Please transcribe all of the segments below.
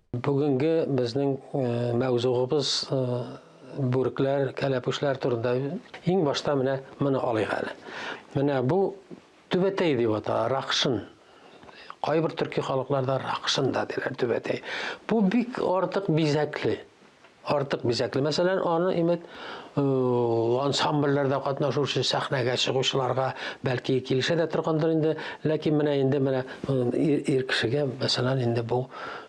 Бүгенге безнең мәүзугыбыз бүрекләр, кәләпүшләр турында. Иң башта менә моны алыйк әле. Менә бу түбәтәй дип атала, ракшын. Кайбер төрки халыкларда ракшын да диләр түбәтәй. Бу бик артык бизәкле. Артык бизәкле. Мәсәлән, аны имет ансамбльләрдә катнашучы сәхнәгә чыгучыларга бәлки килешә дә торгандыр инде. Ләкин менә инде менә ир, ир кешегә, мәсәлән, инде бу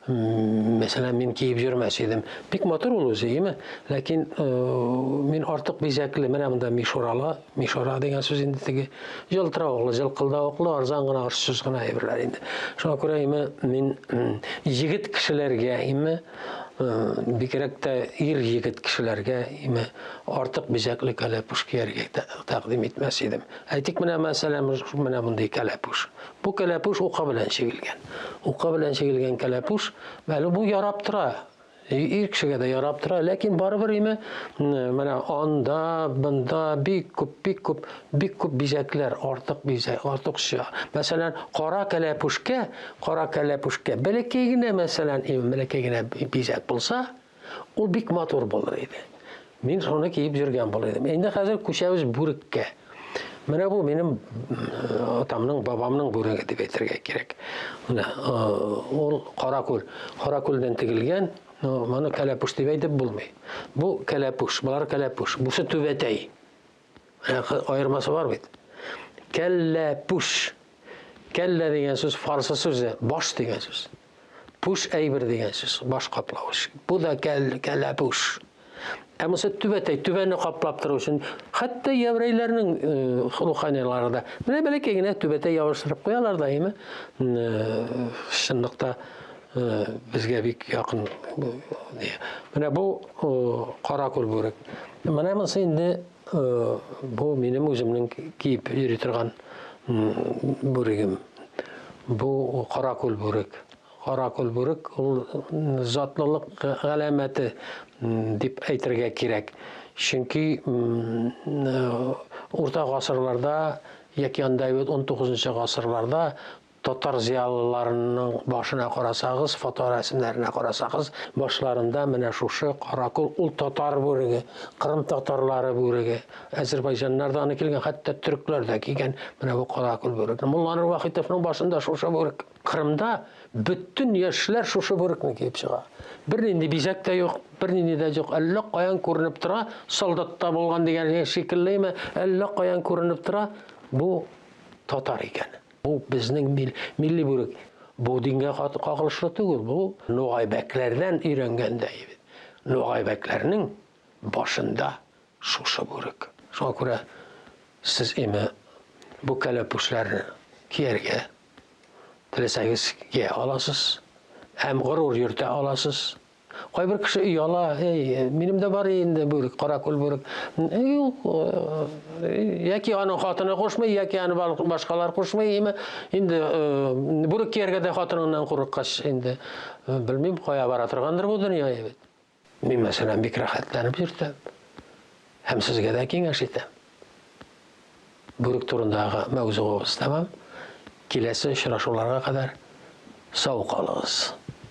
мәсәлән, мин киеп йөрмәс идем. Бик матур ул үзе, име? Ләкин мин артык бизәкле, менә монда мишуралы, мишура дигән сүз инде теге җылтыравыклы, җылкылдавыклы, арзан гына, очсыз гына әйберләр инде. Шуңа күрә име мин егет кешеләргә име Бигрәк тә ир-егет кешеләргә име артык бизәкле кәләпүш кияргә тәкъдим итмәс идем. Әйтик, менә мәсәлән, менә мондый кәләпүш. Бу кәләпүш ука белән чигелгән. Ука белән чигелгән кәләпүш, әле бу ярап тора. Ир кешегә дә ярап тора, ләкин барыбер име менә анда, бында бик күп, бик күп, бик күп бизәкләр, артык бизәк, артыкча. Мәсәлән, кара кәләпүшкә Кара кәләпүшкә бәләкәй генә, мәсәлән, бәләкәй генә бизәк булса, ул бик матур булыр иде. Мин шуны киеп йөргән булыр идем. Инде хәзер күчәбез бүреккә. Менә бу минем атамның, бабамның бүреге дип әйтергә кирәк. Менә ул каракүл. Каракүлдән тегелгән, моны кәләпүш дип әйтеп булмый. Бу кәләпүш, болар кәләпүш. Бусы түбәтәй. Аермасы бар бит. Кәлләпүш. Кәллә дигән сүз фарсы сүзе, баш дигән сүз. Пүш әйбер дигән сүз, баш каплау өчен. Бу да кәл, кәләпүш. Ә монысы түбәтәй, түбәне каплап тору өчен. Хәтта еврейләрнең э, руханилары да менә бәләкәй генә түбәтәй ябыштырып куялар да, әйме? Э, чынлыкта э, безгә бик якын. Менә бу каракүл бүрек. Менә монысы инде Бу минем үземнең киеп йөри торган бүрегем. Бу каракүл бүрек. Каракүл бүрек ул затлылык галәмәте дип әйтергә кирәк. Чөнки урта гасырларда яки анда 19 гасырларда Татар зыялыларының башына карасагыз, фоторәсемнәренә карасагыз, башларында менә шушы каракул, ул татар бүреге, кырым татарлары бүреге, әзербайҗаннар да аны килгән, хәтта төркләр дә кигән менә бу каракул бүрекне. Мулланур Вахитовның башында шушы бүрек. Кырымда бөтен яшьләр шушы бүрекне киеп чыга. Бернинди бизәк тә юк, бернинди дә юк. Әллә каян күренеп тора, солдатта булган дигән шикеллеме, әллә каян күренеп тора, бу татар икән. Бу безнең мил, милли бүрек. Бу дингә кагылышлы түгел, бу нугайбәкләрдән өйрәнгәндә бит. Нугайбәкләрнең башында шушы бүрек. Шуңа күрә сез име бу кәләпүшләрне кияргә теләсәгез кия аласыз һәм горур йөртә аласыз. Кайбер кеше ояла, эй, минем дә бар инде бүрек, каракүл бүрек. Юк, яки аның хатыны кушмый, яки аны башкалар кушмый, име. Инде бүрек кияргә дә хатыныңнан курыккач, инде белмим, кая бара торгандыр бу дөнья бит. Мин, мәсәлән, бик рәхәтләнеп йөртәм. Һәм сезгә дә киңәш итәм. Бүрек турындагы мәүзугыбыз тәмам. Киләсе очрашуларга кадәр сау калыгыз.